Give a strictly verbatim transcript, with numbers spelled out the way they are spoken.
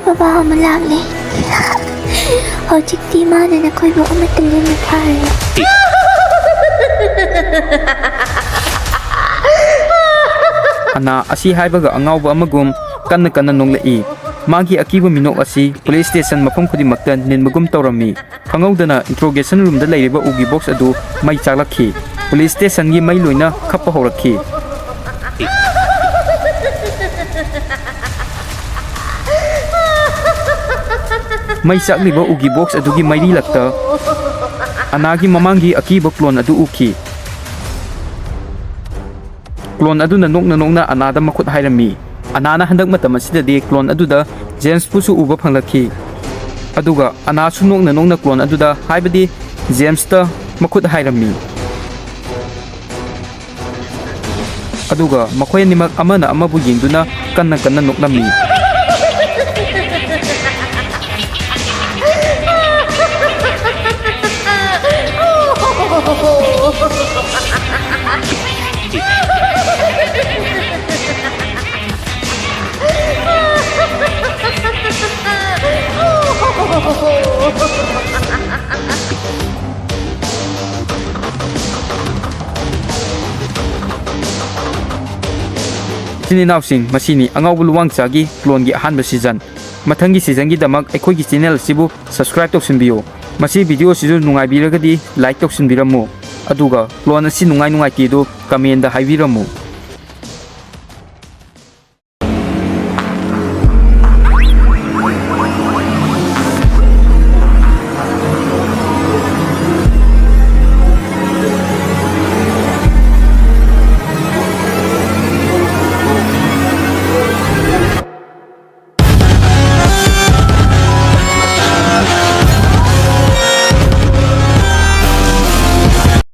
ꯕꯕꯥ ꯑꯃ ꯂꯥꯛꯂꯦ꯫ ꯍꯧꯖꯤꯛꯇꯤ ꯃꯥꯅ ꯅꯈꯣꯏꯕꯨ ꯑꯃꯠꯇ ꯂꯦꯝꯅ ꯊꯥꯔꯔꯣꯏ꯫ ꯑꯅꯥ ꯑꯁꯤ ꯍꯥꯏꯕꯒ ꯑꯉꯥꯎꯕ ꯑꯃꯒꯨꯝ ꯀꯟꯅ ꯀꯟꯅ ꯅꯣꯛꯂꯛꯏ꯫ ꯃꯥꯒꯤ ꯑꯀꯤꯕ ꯃꯤꯅꯣꯛ ꯑꯁꯤ ꯄꯨꯂꯤꯁ ꯁ꯭ꯇꯦꯁꯟ ꯃꯐꯝ ꯈꯨꯗꯤꯡꯃꯛꯇ ꯅꯤꯟꯕꯒꯨꯝ ꯇꯧꯔꯝꯃꯤ꯫ ꯈꯪꯍꯧꯗꯅ ꯏꯟꯇ꯭ꯔꯣꯒꯦꯁꯟ ꯔꯨꯝꯗ ꯂꯩꯔꯤꯕ ꯎꯒꯤ ꯕꯣꯛꯁ ꯑꯗꯨ ꯃꯩ ꯆꯥꯛꯂꯛꯈꯤ꯫ ꯄꯨꯂꯤꯁ ꯁ꯭ꯇꯦꯁꯟꯒꯤ ꯃꯩ ꯂꯣꯏꯅ ꯈꯞꯄ ꯍꯧꯔꯛꯈꯤ꯫ ꯃꯩ ꯆꯥꯛꯂꯤꯕ ꯎꯒꯤ ꯕꯣꯛꯁ ꯑꯗꯨꯒꯤ ꯃꯩꯔꯤ ꯂꯛꯇ ꯑꯅꯥꯒꯤ ꯃꯃꯥꯡꯒꯤ ꯑꯀꯤꯕ ꯀ꯭ꯂꯣꯟ ꯑꯗꯨ ꯎꯈꯤ꯫ ꯀ꯭ꯂꯣꯟ ꯑꯗꯨꯅ ꯅꯣꯛꯅ ꯅꯣꯛꯅ ꯑꯅꯥꯗ ꯃꯈꯨꯠ ꯍꯥꯏꯔꯝꯃꯤ꯫ ꯑꯅꯥꯅ ꯍꯟꯗꯛ ꯃꯇꯝ ꯑꯁꯤꯗꯗꯤ ꯀ꯭ꯂꯣꯟ ꯑꯗꯨꯗ ꯖꯦꯝꯁꯄꯨꯁꯨ ꯎꯕ ꯐꯪꯂꯛꯈꯤ꯫ ꯑꯗꯨꯒ ꯑꯅꯥꯁꯨ ꯅꯣꯛꯅ ꯅꯣꯛꯅ ꯀ꯭ꯂꯣꯟ ꯑꯗꯨꯗ, ꯍꯥꯏꯕꯗꯤ ꯖꯦꯝꯁꯇ, ꯃꯈꯨꯠ ꯍꯥꯏꯔꯝꯃꯤ꯫ ꯑꯗꯨꯒ ꯃꯈꯣꯏ ꯑꯅꯤꯃꯛ ꯑꯃꯅ ꯑꯃꯕꯨ ꯌꯦꯡꯗꯨꯅ ꯀꯟꯅ ꯀꯟꯅ ꯅꯣꯛꯂꯝꯃꯤ꯫ ꯏꯆꯤꯟ ꯏꯅꯥꯎꯁꯤꯡ, ꯃꯁꯤꯅꯤ ꯑꯉꯥꯎꯕ ꯂꯨꯋꯥꯡꯆꯥꯒꯤ ꯀ꯭ꯂꯣꯟꯒꯤ ꯑꯍꯥꯟꯕ ꯁꯤꯖꯟ꯫ ꯃꯊꯪꯒꯤ ꯁꯤꯖꯟꯒꯤꯗꯃꯛ ꯑꯩꯈꯣꯏꯒꯤ ꯆꯦꯅꯦꯜ ꯑꯁꯤꯕꯨ ꯁꯕꯁꯀ꯭ꯔꯥꯏꯕ ꯇꯧꯁꯤꯟꯕꯤꯌꯨ꯫ ꯃꯁꯤ ꯚꯤꯗꯤꯑꯣ ꯑꯁꯤꯁꯨ ꯅꯨꯡꯉꯥꯏꯕꯤꯔꯒꯗꯤ ꯂꯥꯏꯛ ꯇꯧꯁꯤꯟꯕꯤꯔꯝꯃꯨ, ꯑꯗꯨꯒ ꯀ꯭ꯂꯣꯟ ꯑꯁꯤ ꯅꯨꯡꯉꯥꯏ ꯅꯨꯡꯉꯥꯏꯇꯦꯗꯨ ꯀꯃꯦꯟꯗ ꯍꯥꯏꯕꯤꯔꯝꯃꯨ꯫